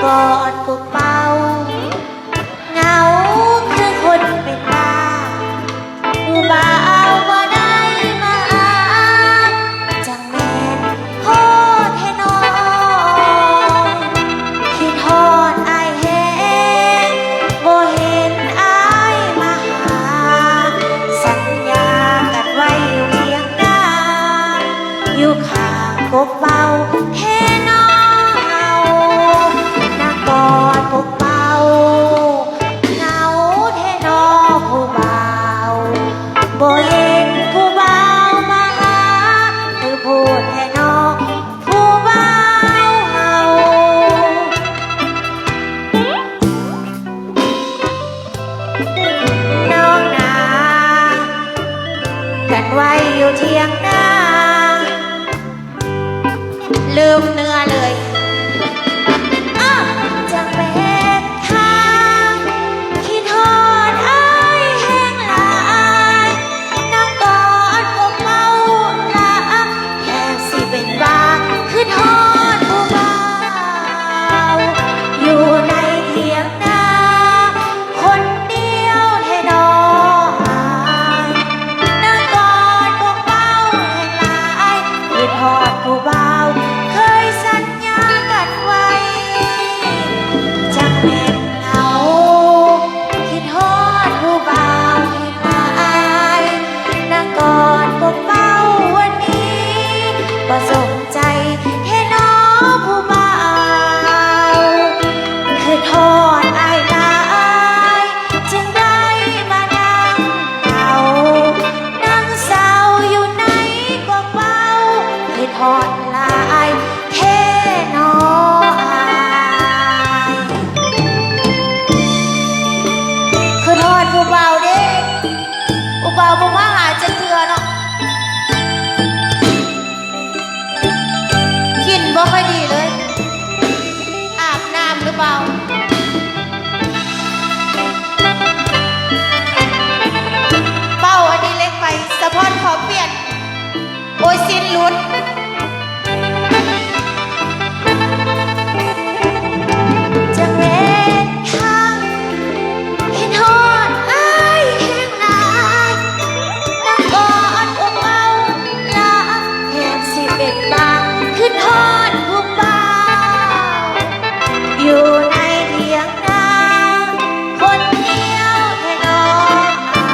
ອດຜູ້ເປົ່າ ເຫງົາຄືຄົນເປັນບ້າ ຜູ້ບ່າວບໍ່ໄດ້ມາຫາ ຈັ່ງແມ່ນໂພດແທ້ນ້ອງ ຄິດຮອດອ້າຍແຮງ ບໍ່ເຫັນອ້າຍມາຫາ ສັນຍາກັນໄວ້ຢູ່ທຽງນາ ຢູ່ຂ້າງກົກເປົ່າແທ້ນ້ອງເຮົາ ນາກອດກົກເປົ່າ ເຫງົາແທ້ນ້ອງຜູ້ບ່າວ ບໍ່ເຫັນຜູ້ບ່າວມາຫາ ຄືໂພດແທ້ນ້ອງຜູ້ບ່າວເຮົາ ນ້ອງນາ ກັນໄວ້ຢູ່ທຽງນາ ລືມເນື້ອເລີຍ ອ້າ ຈັ່ງແມ່ນຄັກ ຄິດຮອດອ້າຍແຮງຫຼາຍ ນາກອດກົກເປົ່າລະ ແທບຊິເປັນບ້າ ຄິດຮອດຜູ້ບ່າວ ຢູ່ໃນທຽງນາ ຄົນດຽວແທ້ນ້ອງອ້າຍ ນາກອດກົກເປົ່າແຮງຫຼາຍ ຄິດຮອດຜູ້ບ່າວ ເຄີຍສັນຍາກັນໄວ້ ຈັ່ງແມ່ນເຮົາ ຄິດຮອດຜູ້ບ່າວແຮງຫຼາຍ ນາກອດກົກເປົ່າວັນນີ້ ບໍ່ສົມ ໃຈແທ້ນ້ອງຜູ້ບ່າວ ຄິດຮອດອ້າຍຫຼາຍ ຈຶ່ງໄດ້ມານັ່ງເຝົ້າ ນັ່ງເສົ້າຢູ່ໃນກົກເປົ່າ ຄິດຮອດຫຼາຍແທ້ນ້ອງອ້າຍ ຄິດຮອດຜູ້ບ່າວເດ້ ຜູ້ບ່າວບໍ່ມາຫາຈັກເທື່ອເນາະ. ກິ່ນບໍ່ຄ່ອຍດີເລີຍ ອາບນ້ຳຫຼືເປົ່າ? ເປົ່າອັນນີ້ເລັກໄປ ສາວພອນຂໍປ່ຽນ ໂອ້ຍ ສິ້ນຫຼຸດ. ຈັ່ງແມ່ນຄັກ ຄິດຮອດອ້າຍແຮງຫຼາຍ ນາກອດອົບເອົາລະ ແທບຊິເປັນບ້າ ຄິດຮອດຜູ້ບ່າວ ຢູ່ໃນທຽງນາ ຄົນດຽວແທ້ນ້ອງອ້າ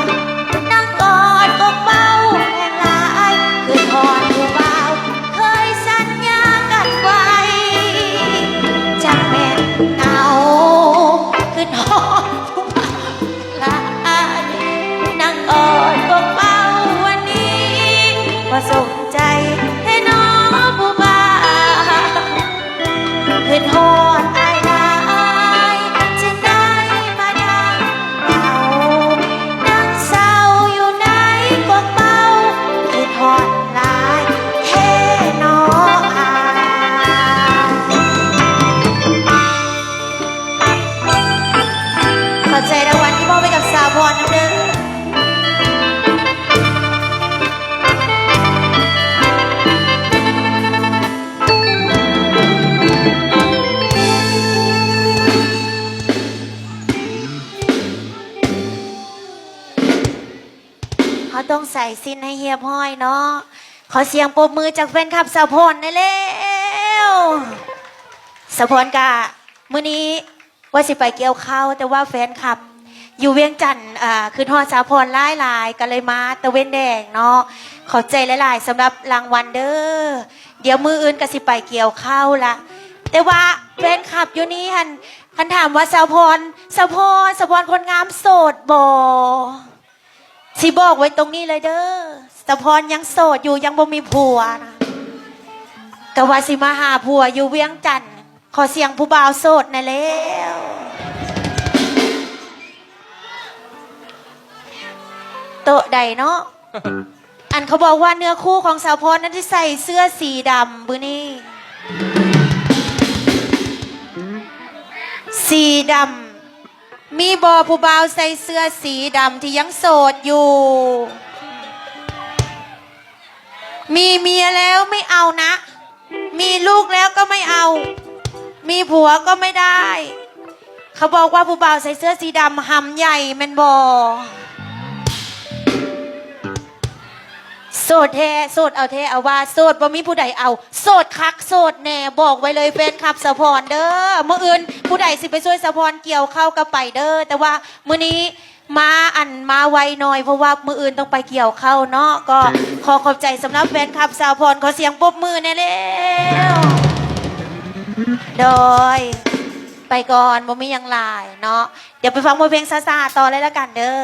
ຍ ນາກອດອົບເອົາແຮງຫຼາຍ ຄິດຮອດຜູ້ບ່າວ ເຄີຍສັນຍາກັນໄວ້ ຈັ່ງແມ່ນເອົາ ຄິດຮອດຜູ້ບ່າວຫຼາຍ ນາກອດກົກເປົ່າວັນນີ້ ບໍ່ສົມໃຈແທ້ນ້ອງຜູ້ບ່າວ ຄິດຮອດອ້າຍຫຼາຍ ຈຶ່ງໄດ້ມານັ່ງເຝົ້າ ນັ່ງເສົ້າຢູ່ໃນກົກເປົ່າ ຄິດຮອດຫຼາຍແທ້ນ້ອງອ້າຍ. ຂອບໃຈລາງວັນທີ່ມອບໃຫ້ກັບສາວພອນນຳເດີ້. ເຮົາຕ້ອງໃສ່ສິ້ນໃຫ້ຮຽບຮ້ອຍເນາະ. ຂໍສຽງປົບມືຈາກແຟນຄລັບສາວພອນແດ່ແລ້ວ. ສາວພອນກະ ມື້ນີ້ວ່າຊິໄປກ່ຽວເຂົ້າ ແຕ່ວ່າແຟນຄລັບຢູ່ວຽງຈັນ ອາ ຄິດຮອດສາວພອນຫຼາຍໆ ກໍເລີຍມາຕາເວັນແດງເນາະ. ຂອບໃຈຫຼາຍໆ ສຳລັບລາງວັນເດີ້. ດຽວມື້ອື່ນກໍຊິໄປກ່ຽວເຂົ້າລະ. ແຕ່ວ່າແຟນຄລັບຢູ່ນີ້ຫັ້ນ ຄັນຖາມວ່າສາວພອນ ສາວພອນ ສາວພອນຄົນງາມໂສດບໍ່? ຊິບອກໄວ້ຕົງນີ້ເລີຍເດີ້ ສາວພອນຍັງໂສດຢູ່ ຍັງບໍ່ມີຜົວນະ. ກະວ່າຊິມາຫາຜົວຢູ່ວຽງຈັນ ຂໍສຽງຜູ້ບ່າວໂສດແດ່ແລ້ວ. ໂຕະໃດເນາະ? ອັນເຂົາບອກວ່າເນື້ອຄູ່ຂອງສາວພອນນັ້ນທີ່ໃສ່ເສື້ອສີດຳ ມື້ນີ້ ສີດຳ. ມີບໍ່ຜູ້ບ່າວໃສ່ເສື້ອສີດຳທີ່ຍັງໂສດຢູ່? ມີເມຍແລ້ວໄມ່ເອົານະ ມີລູກແລ້ວກໍໄມ່ເອົາ ເມ มีผัวก็ไม่ได้ เขาบอกว่าผู้บ่าวใส่เสื้อสีดำหำใหญ่แม่นบ่ โสดแท้ โสดเอาแท้เอาว่า โสดบ่มีผู้ใดเอา โสดคักโสดแน่ บอกไว้เลยแฟนคลับสาวพรเด้อ มื้ออื่นผู้ใดสิไปช่วยสาวพรเกี่ยวข้าวก็ไปเด้อ แต่ว่ามื้อนี้มาอันมาไวหน่อย เพราะว่ามื้ออื่นต้องไปเกี่ยวข้าวเนาะ ก็ขอขอบใจสำหรับแฟนคลับสาวพร ขอเสียงปรบมือแน่แล้ว โดย ไปก่อน บ่มีหยังหลายเนาะ เดี๋ยวไปฟังบทเพลงช้าๆต่อเลยละกันเด้อ